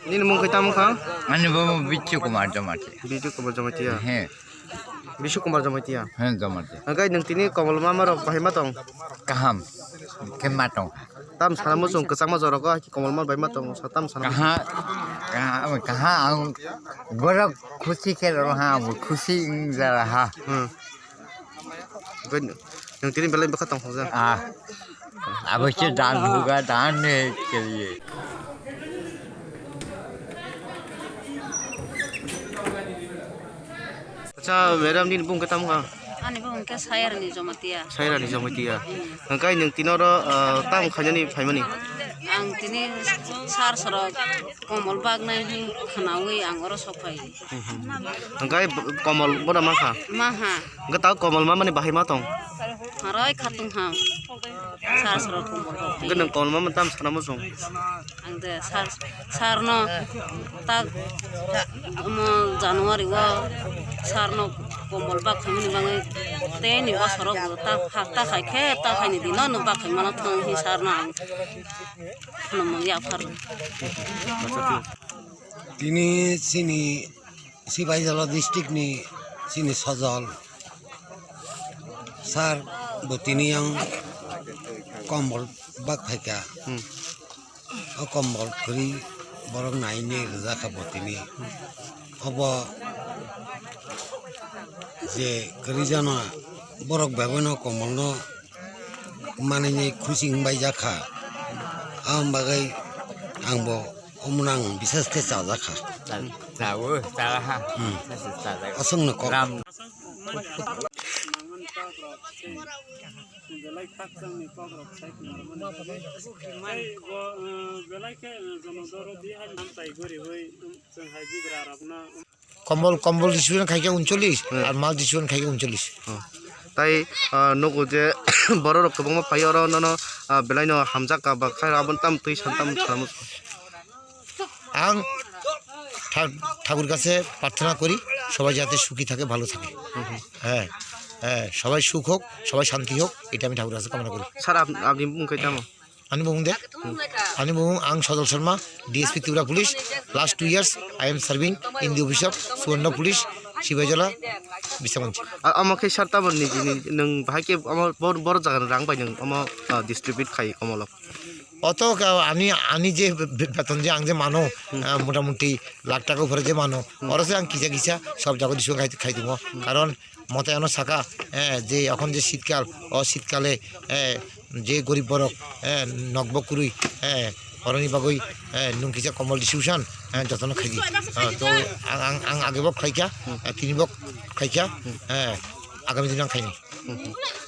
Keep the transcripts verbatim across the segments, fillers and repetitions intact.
Nini mung khe tamo kha? Ani bo Bichu Kumar Jamatia. Bichu Kumar Jamatia. He. Bichu Kumar Jamatia. He, Jamatia. Hwnkhe nwng tini Komol mama rok bahai ma tong? Kaham. Khe ma tong. Tam sana muchung kwchangma jorok o Komol mama bai ma tong. Sa tam sana. Kaha, kaha, kaha ang borok khusi khe rw ha, ang bo khusi wng jara ha. Hmm. Nwng tini belai bwkha tong kha. Ah. Abo se dan hoga, dan ne ke liye. Acha, madam, nini bung khe tamo kha? Ani bung khe Sayarni Jamatia. Sayarni Jamatia. Hwnkhe nwng tini oro, ah, tamo khainani phaimani? Ang tini sar sorok Komol bagnai hwn khwnawi ang oro sok phai. Hwnkhe Komol boda ma kha? Ma ha. Hwnkhe ta Komol mamani bahai ma tong? Haroi khatung ha. Sar sar Komol rok. Hwnkhe nwng Komol mama tam sana muchung? Ang de sar, sar no tak mo January o sar no Komol bak khaimani bagwi tei ni bosoro bo ta hapta khai khe ta khaini dino no bak khaimano thang hi sar no ang. Khulumung yaphar. Tini chini Sipaijala district ni chini Sojol sir bo tini yang Komol bak phaikha. Hmm. O Komol kwrwi borok naine rwjakha bo tini. Obo je kwrwi jana borok bebeno Komolno manwi khusi wngbai jakha. Aboni bagwi ang bo omono ang bisas khe chajakha. Chawo, chaha. Hmm. Aswkno kok. Ram. Belai khakchangni kokrok sai tongmani bagwi. Tei bo, eh, belai khe, eh, Jonodoro Bihari namchai goriwi, um, chwng hai bigrarokno, um, Kombol, kombol distribution khaikhe uncholish, hmm, ar mal distribution khaikhe uncholish. Hmm. Tai, ah, nugo je bororok kwbangma phai oro nono, ah, belaino hamjakka ba khairok aboni tamo twi san tamo salamo. Ang tha-, ঠাকুর কাছে প্রার্থনা করি সবাই যাতে সুখী থাকে, ভালো থাকে। হুম, হুম। হ্যাঁ, হ্যাঁ, সবাই সুখ হোক, সবাই শান্তি হোক, এটা আমি ঠাকুরের কাছে কামনা করি। Sir, ap-, apni bumung khe tamo? Ani bumung de? Hmm. Ani bumung ang Sojol Sharma, D S P Tripura Police. Last two years I am serving in the office of Suwarna Police, Sibaijala, Biswanath. A-, omo khe sir tamo nini, nini, nwng bahai khe omo bor-, borok jaga rang bai nwng omo, ah, distribute khai omo lok? Oto ka-, ani, ani je be-, be-, beton je ang je mano, hmm, ah, motamuti lakh taka upore je mano, hmm, oro se ang kisa kisa sob jaga diso khai, khai timo. Hmm. Karon mote ano saka, eh, je ekhon je shitkal, o shitkale, eh, je gorib borok, eh, nokbo kwrwi, eh, oroni bagwi, eh, nwng kisa kombol distribution, eh, jotono khaidi. Ah, to ang, ang, ang agebo khlaikha, eh, tinibo khlaikha, eh, agami dino ang khaini.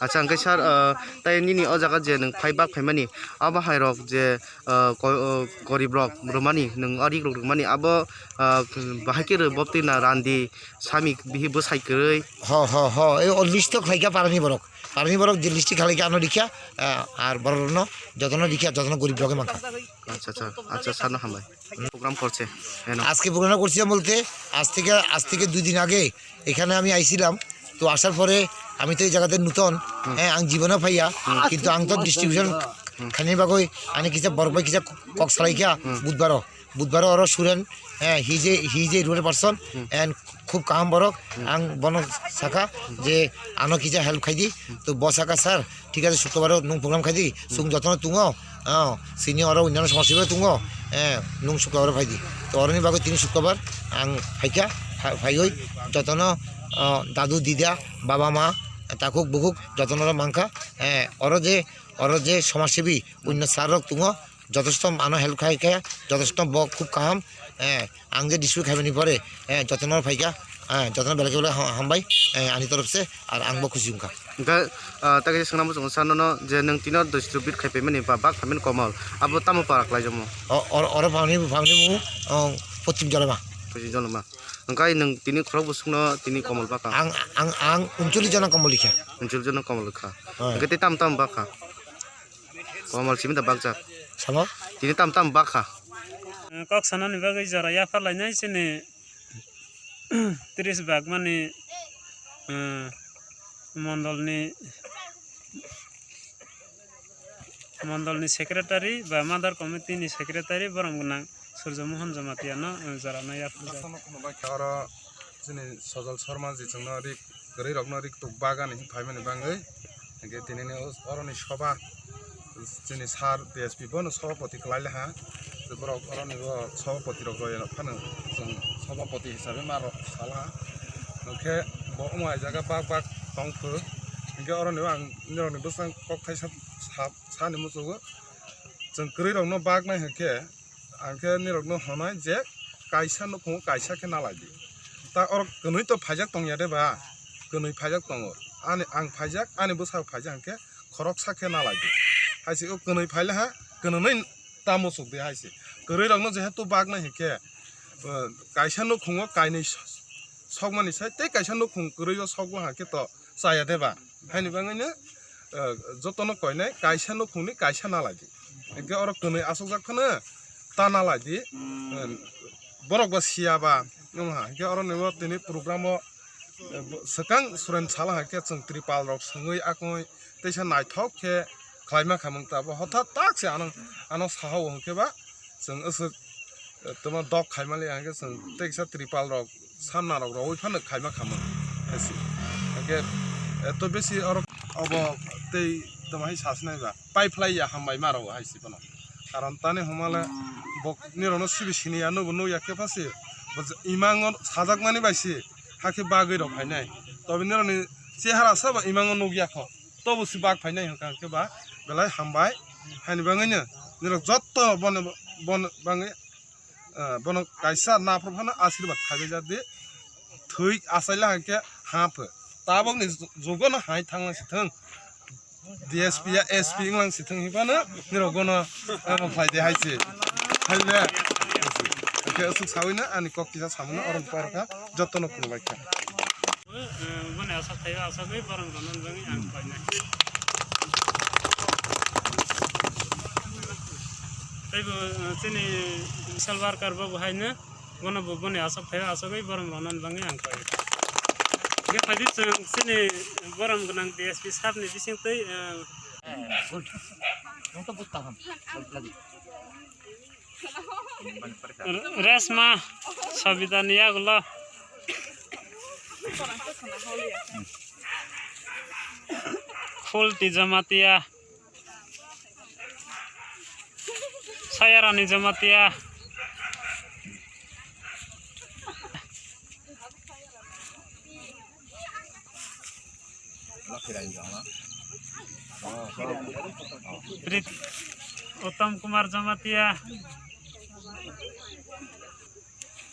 Acha, hwnkhe sir, ah, tai nini o jaga je nwng phai bak phaimani, abo hairok je, ah, ko-, ah, gorib rok rwmani, nwng o rik rok rwmani, abo, ah, bahai khe rw boptwi na randi, sami bihi bwsai kwrwi? Ho, ho, ho, ei o list to khlaikha parani borok. Parani borok je list khlaikha ano rikha, ah, ar borok rokno jotono rikha, jotono gorib rok mankha. আচ্ছা, আচ্ছা, আচ্ছা, sir no hambai. Program করছে, কেন? আজকে প্রোগ্রাম করছিলাম বলতে, আজ থেকে, আজ থেকে দুই দিন আগে এখানে আমি আইছিলাম। তো আসার পরে আমি তো এই জায়গাতে নতুন, হুম। হ্যাঁ, আমি জীবনে পাইয়া, হুম। কিন্তু আমি তো ডিস্ট্রিবিউশন হুম। খানি বাগই, আমি কিসা বরফ ভাই কিসা কক সালাইকা, হুম। বুধবারও, বুধবারও ওরা সুরেন, হ্যাঁ, হি যে, হি যে রুয়ের পারসন, হুম। এন্ড খুব কাম বরক, হুম। আং বন সাকা, হুম। যে আনো কিসা হেল্প খাই দি, হুম। তো বসাকা স্যার, ঠিক আছে, শুক্রবারও নুং প্রোগ্রাম খাই দি, হুম। সুং যত্ন তুঙো, আহ, senior oro unyano somajsebi tongo, eh, nung sukla oro phaidi. To oroni bagwi tini sukla bar ang phaikha, pha-, phaiwi jotono, ah, dadu dida, baba ma, takhuk bukhuk jotono oro mankha, eh, oro je, oro je somajsebi unno sir rok tongo, jotosto mano help khai khe, jotosto bo khub kaham, eh, Ang je dispute khaimani pore, eh, jotono phaikha, eh, jotono belai khe belai ha-, hambai, eh, ani torop se, ar ang bo khusi wngkha. Hwnkhe, ah, ta kaisa swngna muchungo sir nono je nwng tino distribute khai paimani ba bak phaimani komol, abo tamo para khlai jamo? O, or-, oro phamni, phamni bo, o, Pochim Joloma. Pochim Joloma. Hwnkhe nwng tini khorok bwswkno tini komol bakha? Ang, ang, ang uncholish jona komol rikha. Uncholish jona komol rikha. Hoi. Hwnkhe tei tam tam bakha? Komol simi da bakjak. Samo? Tini tam tam bakha? Kok sanani bagwi jora yaphar lainai chini tris bag mani, eh, mondolni, mondolni secretary ba mother committee ni secretary borom gwnang Surjo Mohan Jamatia no, eh, jora no yaphar jak. Oro chini Sojol Sharma ji chwngno rik kwrwi rokno rik tuk bagani phaimani bagwi. Hingke tinini os-, oroni soba chini sir D S P bono sobapoti kwlai laha. Borok oroni o sobapoti rok roi phano chwng sobapoti hisabe ma rok sala. Hingke bo omo hai jaga bak bak tong phu. Hingke oroni o ang nirokni bwsang kok thaisa sa-, sani muchungo. Chwng kwrwi rokno bak nai hingke Ang khe nirokno honai je kaisa nukhungo kaisa khe nalai di. Ta oro kwnwi to phaijak tongya de ba? Kwnwi phaijak tongo. Ani ang phaijak, ani bwsao phaijak hwnkhe khoroksa khe nalai di. Hai se o kwnwi phai le ha, kwnwi ta muchuk di hai se. Kwrwi rokno jehetu bak nai hwnkhe, eh, kaisa nukhungo kainwi so-, sokmani sai tei kaisa nukhung kwrwi o sokma hwnkhe to chaya de ba? Haini bagwino, eh, jotono koinai kaisa nukhungni kaisa nalai di. Hingke oro kwnwi asokjak phano ta nalai di. Eh, borok bo siya ba wng ha. Hingke oro nini tini program o, eh, bo-, swkang suren sala hingke chwng tripal rok swngwi akoi teisa naithok khe khlaima kha mung ta bo hothat tak se ano, ano saha o hingke ba chwng aswk, eh, tamo dok khaimani hingke chwng teisa tripal rok samna rok rowoi phano khaima khamung hai se. Hingke, eh, to besi oro obo tei tamo hai sa sinai ba pipe lai ya hambai ma rok hai se bono. Karon tani homa le bo nirok no sibi sini ya, nubo nuk ya khe pha se. Bo je imang o sajak mani bai se, hakhe bagwi rok phainai. Tobe nirok ni chehara sa ba imang o nuk ya kho. Tobo si bak phainai hwnkha hwnkhe ba belai hambai. Haini bagwino nirok jotto bono, bono bagwi, eh, bono kaisa naphru phano asirwad khaibai jak di. Thwi achaila hwnkhe ha pho. Tabokni ju-, jugono hai thangna si thung. D S P ya S P wnglang si thung hinphano nirok bono, eh, khlai di hai se. Hai le. Hwnkhe aswk sawino ani kok kisa samano oro porkha jottono khulumbai kha. Boni aswk thaiwi aswkwi borok rwnani bagwi ang khlainai. Teibo, eh, chini social worker bo bo haino bono bo boni aswk thaiwi aswkwi borok rwnani bagwi ang khlai. Hwnkhe phaidi chwng chini borom gwnang D S P sir ni bisingtwi, eh, Resma Sabita ni yagulo. Khulti Jamatia. Sayarani Jamatia. Prit-, Uttam Kumar Jamatia.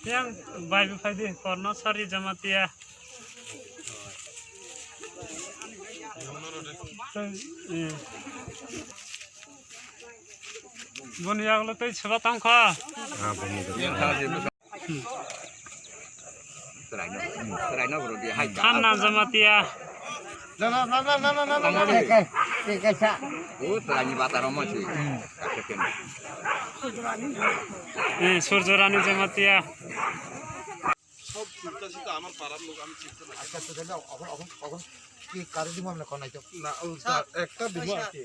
Yang bai bwphai di, Korno Sari Jamatia. Boni yagulo tei seba tangkha. Thanna Jamatia. Eh, Surjorani Jamatia. সব উল্টা সিধা আমার পাড়ার লোক, আমি চিনতে না। আচ্ছা, তো তাহলে এখন, এখন, এখন কি কারে দিব আমরা কোনায় তো? না, উল্টা একটা দিব আর কি।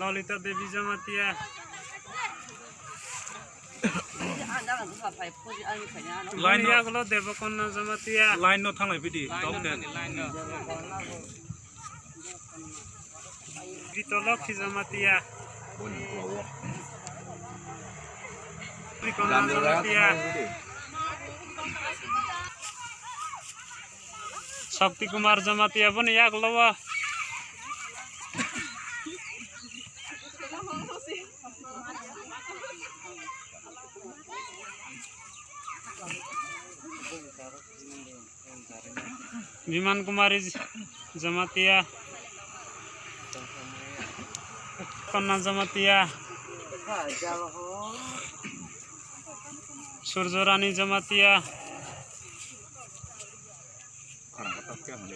Lolita Devi Jamatia. Line no. Yagulo Debakonna Jamatia. Line no thanglai bidi, dok den. Vitolokhi Jamatia. Vitolokhi Jamatia. Shakti Kumar Jamatia boni yagulo o. Biman Kumari Jamatia. Konna Jamatia. Surjo Rani Jamatia.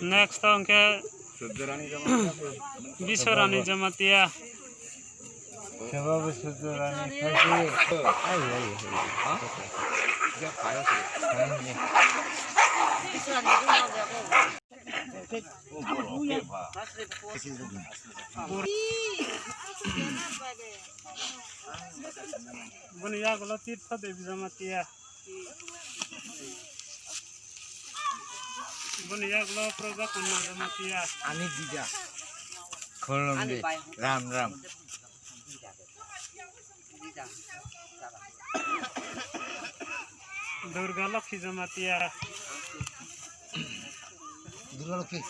Next hwnkhe Biswa Rani Jamatia. Kebabo Surjo Rani khaisi. Ai, ai, ai. Boni yagulo Tirtha Devi Jamatia. Boni yagulo Prabha Khanna Jamatia. Ani dida. Khulumdi. Ram ram. Durga Lokhi Jamatia. Durga Lokhi.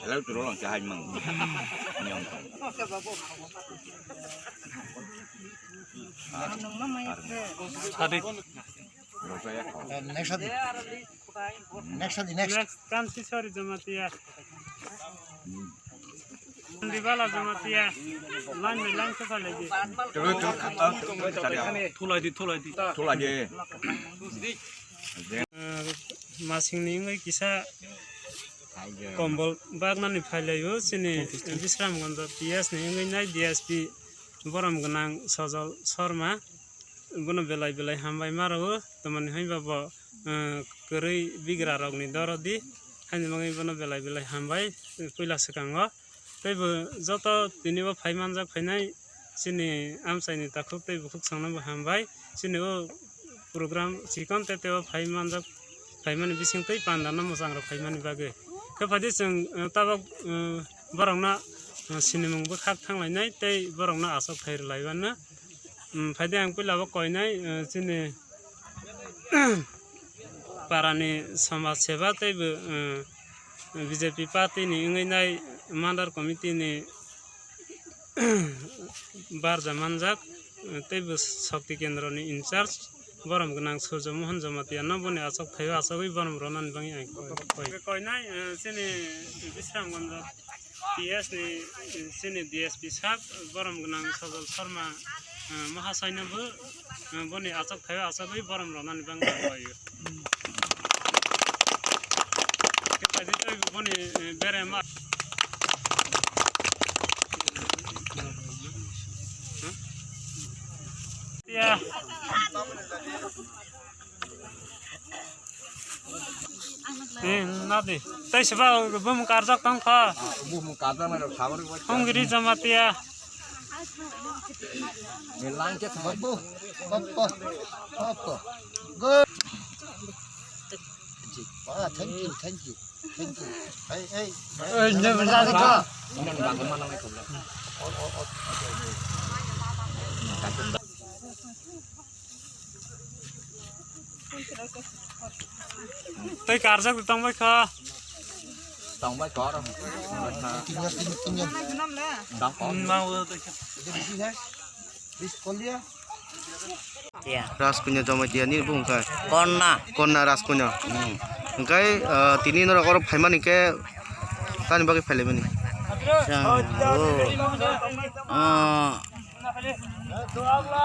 Hello, turun lang cahaya mang. Nyong. Sadi. Next sadi. Next sadi, next. Next, Kanti Sori Jamatia. Dibala Jamatia. Line by line se phalai di. Thulai di, thulai di. Thulai di. Masing ni wngwi kisa kombol bagnani phailaio chini Bisramganj P S ni wngwi nai D S P borom gwnang Sojol Sharma. Bono belai belai hambai ma rwo, tamoni hwnba bo, eh, kwrwi bigra rokni dorodi, haini bagwi bono belai belai hambai, eh, puila swkango. Tei bo joto tini bo phai manjak phainai chini amchaini takhuk tei bukhuk songno bo hambai. Chini o program chikon tei tei o phai manjak phaimani bising tei pandano mwchang rok phaimani bagwi. Khe phaidi chwng, eh, tabok, eh, borokno, eh, sinimung bwkhak thanglainai tei borokno aswk thai rwlaiwano. Umm, phaidi ang puila bo koinai, eh, chini parani samaj seva tei bo, eh, B J P party ni wngwi nai mandar committee ni barja manjak, eh, tei bo Shakti Kendro ni in charge borom gwnang Surjo Mohan Jamatia no boni aswk thaio aswgwi borom rwnani bagwi ang koi. Koinai, eh, chini Bisramganj P S ni, eh, chini D S P sir, borom gwnang Sojol Sharma, eh, Mahasai no bo, eh, boni aswk thaio aswgwi borom rwnani bagwi ang koi. Khe phaidi tei boni, eh, bere ma. Ya. Eh, nadi. Tei seba bumung karjak tong kha. Bumung karjak na rok sabar ko. Hongri Jamatia. Ni lang ke thang. Babu, papa, papa. Good. Ah, thank you, thank you, thank you. Hey, hey. Eh, ne bela ka. Tei karjak tongbai kha. Tongbai kha. Tongbai kha. Tongbai kha. Raskanya Jamatia ni bung kha. Konna. Konna Raskanya. Hmm. Hingkai, ah, tini norok oro phaimani khe tani bagwi phailaimani. Chwng, oh. Ah,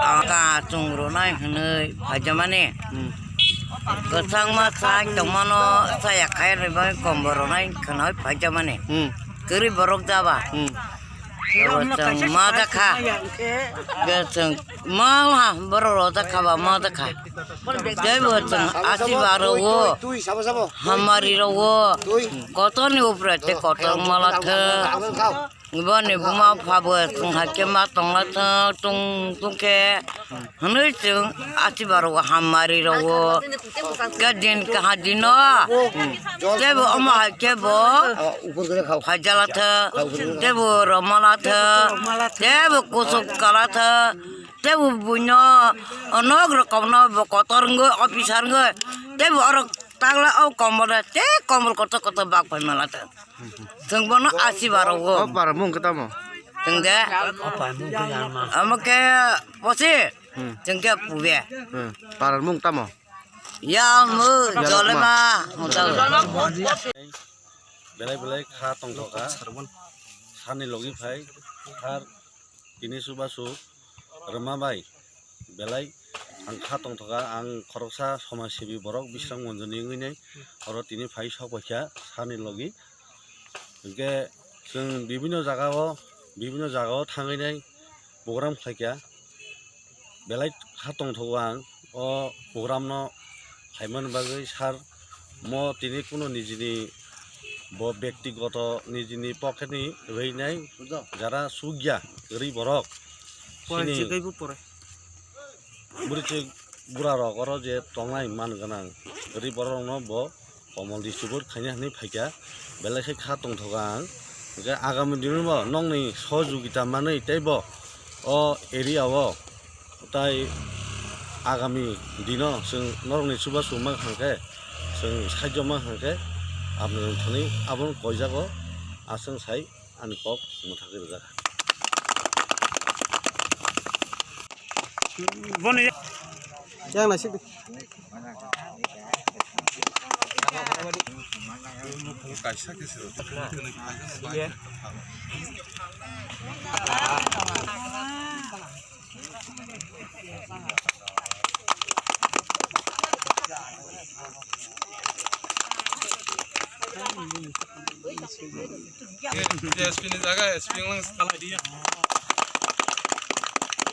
ang ta chwng rwnai hwnwi phaijamani. Hmm. Kwchangma sai tongmano chaya khai rwbai kombo rwnai khwnwi phaijamani. Hmm. Kwrwi borok jaba. Hmm. Abo chwng ma jakha. Ge chwng ma ha borok rojak kha ba ma jakha. Tei bo chwng asiba rogo. Hamari rogo. Kotor ni upre te kotor mala thwk. Boni buma pha bo chwng hai khe ma tongla thwk tung tung khe. Hwnwi chwng asiba rogo hamari rogo. Khe din kaha dino. Tei bo omo hai khe bo. Phaijala thwk, tei bo romala thwk, tei bo kusuk kala thwk, tei bo buino onok rokomno bo kotor wngwi, officer wngwi, tei bo oro tagla o kombol tei kombol kotor kotor bak pai mala thwk. Chwng bono asiba rogo. O para mung khe tamo? Chwng de? Omo khe posi, hmm, chwng khe pube. Hmm. Para mung tamo? Ya mu jolema. Belai belai kha tongthoka. Sani logi phai khar tini subasu rwma bai belai ang kha tongthoka. Ang khoroksa somajsebi borok Bisram Gonjoni wngwi nai oro tini phai sok paikha sani logi. Hinkhe chwng bibinno jagao bibinno jagao thangwi nai program khlaikha. Belai kha tongthogo ang o program no khaimani bagwi sir mo tini kunu nijini bo bektigoto nijini pocket ni rwinai jara sugya gari borok sini bwrwi chwk bura rok oro je tongnai man gwnang gari borok rok no bo Komol district khaina hinwi phaikha, belai khe kha tongthoka ang. Hwnkhe agami dino bo nokni sohojogita manwi teibo o area o tai agami dino chwng norokni chubachu mankha hwnkhe, chwng saijo mankha hwnkhe, aboni thani abono koijago, aswk sai. Ani kok mwthagwi rwjak. Boni yang naisik di. Kaisa khe se rw.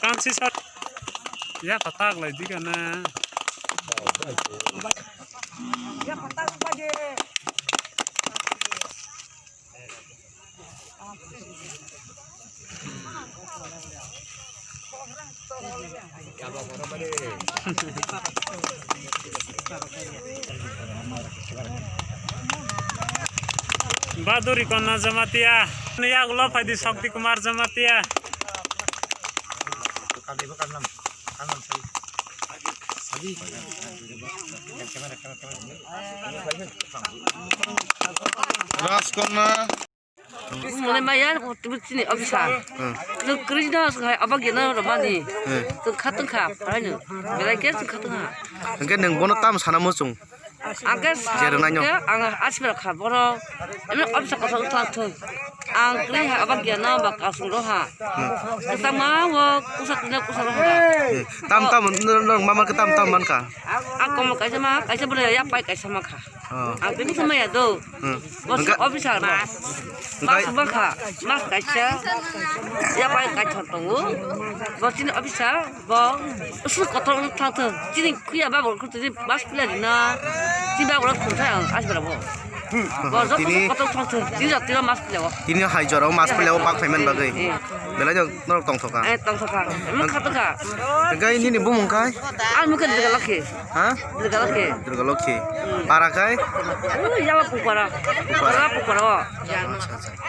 Kansi sar. Ya patak lai di kana. Baduri Konna Jamatia, yagulo phaidi Shakti Kumar Jamatia. Rajkonna. Mone maya, tini officer. Hmm. Tini kri no, abag yana romani. Hmm. Tini khatang kha, paino. Belai khe tini khatang kha. Hingke nang bono tam sana muchung. Angke je rwnai no. Ang asbra kha boro. Eno officer kosong tlang thung. Ang kri ha abag yana ba kasung roha. Hmm. Kita ma wo kusa tini kusa roha. Hmm. Tam tam nang mama ke tam tam man ka. Ang komo kaisa ma, kaisa bole ya pai kaisa ma kha. Oh. Ang tini sama ya do. Hmm. Bos officer mas. Mas bangkha, mas kaisa. Ya pai kaisa tongo. Bos tini officer, bo usul kotor thang thang. Tini kuya ba bo kuti mas pila dina. Tini ba bo thang thang asbara bo. Bo joto tini kotor thang thang. Tini jatira mas pila bo. Tini hai jorao mas pila bo bak payment bagwi. Eh. Belai jang norok tongthoka. Eh, tongthoka. Emang khathoka. Gai nini bumung kai? Ang mukha Durga Lokhi. Ha? Durga Lokhi. Durga Lokhi. Para kai? Ui, yawa pukara. Pukara. Pukara, pukara o. Acha, acha.